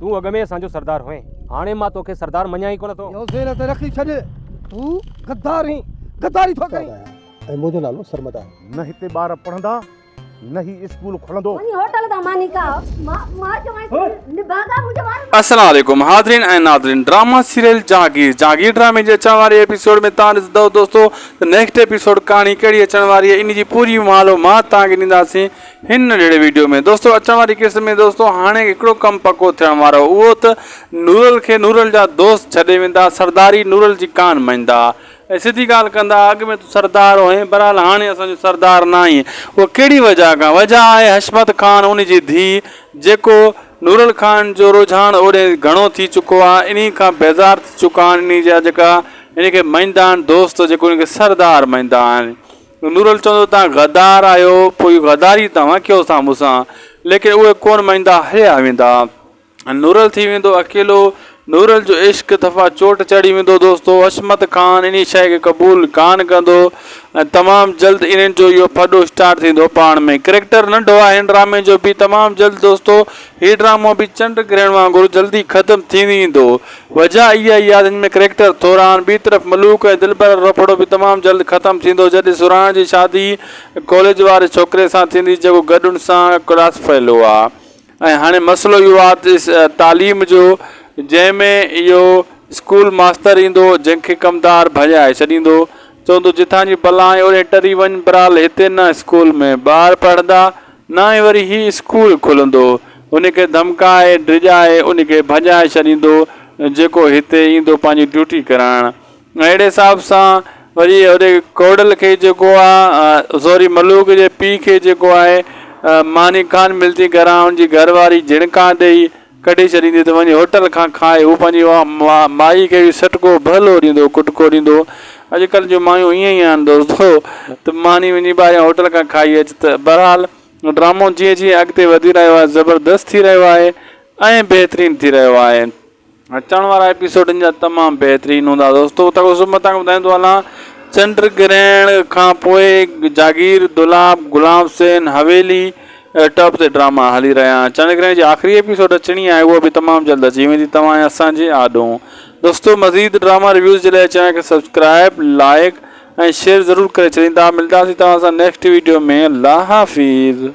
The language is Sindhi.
تون اڳ ۾ اسان جو سردار هئين، هاڻي مان توکي سردار مڃان ئي ڪونه ٿو. اهو ذهن تي رکي ڇڏ، تون غدار هين، غداري ٿو ڪرين. آهيان ۽ منهنجو نالو سرمد آهي. نه هتي ٻار پڙهندا، نه هي اسڪول کلندو. وڃي هوٽل تان ماني کاء. مان چوانء ٿي نڀاڳا منهنجا وار. السلام عليڪم حاضرين ۽ ناظرين ڊراما سيريل جهانگير جهانگير ڊرامي جي اچڻ واري ايپيسوڊ ۾ توهان ڏسندؤ دوستو ته نيڪسٽ ايپيسوڊ ڪهاڻي ڪهڙي اچڻ واري آهي ان جي پوري معلومات توهان کي ڏينداسين هن ننڍڙي ويڊيو ۾ دوستو اچڻ واري قسط ۾ دوستو هاڻي هڪڙو ڪم پڪو ٿيڻ وارو اهو ته نورل کي نورل جا دوست ڇڏي ويندا سرداري نورل جي ڪان مڃدا ۽ سڌي ڳالهه ڪندا اڳ ۾ تون سردار هئين بهرحال هاڻي اسان جو سردار نه آهين اهو ڪهڙي وجهه کان وجهه آهي حشمت خان ان جي ڌيء جيڪو نورل خان جو رجحان اوڏي گهڻو ٿي چڪو آهي انهي کان بيزار ٿي چڪا آهن انهي جا جيڪا ان کي مڃدا آهن دوست جيڪو ان کي سردار مڃدا آهن نورل چوندو توهان غدار آهيو، پوء اهو غداري توهان ڪيو ٿا مون سان. ليڪن اهي ڪونه مڃيندا هليا ويندا. نورل ٿي ويندو اڪيلو. نورل جو عشق دفعا چوٽ چڙهي ويندو دوستو حشمت خان انهي شيء کي قبول ڪانه ڪندو ۽ تمام جلد انهن جو اهو ڦڏو اسٽارٽ ٿيندو پاڻ ۾ ڪريڪٽر ننڍو آهي هن ڊرامي جو به تمام جلد دوستو هي ڊرامو به چنڊ گرهڻ وانگر جلدي ختم ٿي ويندو. وجه اها ئي آهي ته هن ۾ ڪريڪٽر ٿورا آهن. ٻي طرف ملوڪ ۽ دلبر رڦڙو به تمام جلد ختم ٿيندو جڏهن سرهاڻ جي شادي ڪاليج واري ڇوڪري سان ٿيندي جيڪو گڏ ان سان ڪلاس فيلو آهي ۽ هاڻي مسئلو اهو آهي ته تعليم جو جنهن ۾ اهو اسڪول ماستر ايندو جنهن کي ڪمدار ڀڄائي ڇڏيندو چوندو جتان جي بلا آهي اوڏي ٽري وڃ بهرحال هتي نه اسڪول ۾ ٻار پڙهندا نه ئي وري هي اسڪول کلندو. ان کي ڌمڪائي، ڊڄائي، ان کي ڀڄائي ڇڏيندو جيڪو هتي ايندو پنهنجي ڊيوٽي ڪرائڻ. اهڙي حساب سان وري هوڏي ڪوڙل کي جيڪو آ سوري ملوڪ جي پيء کي جيڪو آهي ماني ڪانه ملتي گهران ان جي گهر واري جهڻڪا ڏئي ڪڍي ڇڏيندي ته وڃي هوٽل کان کائي. هو پنهنجي مائي کي به سٽڪو ڀلو ڏيندو، ڪٽڪو ڏيندو. اڄڪلهه جون مايون ائين ئي آهن دوستو ته ماني وڃي ٻاهريان هوٽل کان کائي اچ ته بهرحال ڊرامو جيئن جيئن اڳتي وڌي رهيو آهي زبردست ٿي رهيو آهي ۽ بهترين ٿي رهيو آهي. اچڻ وارا ايپيسوڊ ان جا تمام بهترين هوندا دوستو ته مان توهان کي ٻڌائيندو هلان چنڊ گرهڻ کان پوء جاگير دولاب غلام حسين حويلي ٽاپ تي ڊراما هلي رهيا آهن چنڊ گرهڻ جي آخري ايپيسوڊ اچڻي آهي اهو به تمام جلد اچي ويندي توهان ۽ اسان جي آڏو دوستو مزيد ڊراما ريويوز جي لاء چينل کي سبسڪرائب لائڪ ۽ شيئر ضرور ڪري ڇڏيندا ملداسين توهان سان نيڪسٽ ويڊيو ۾ الله حافظ.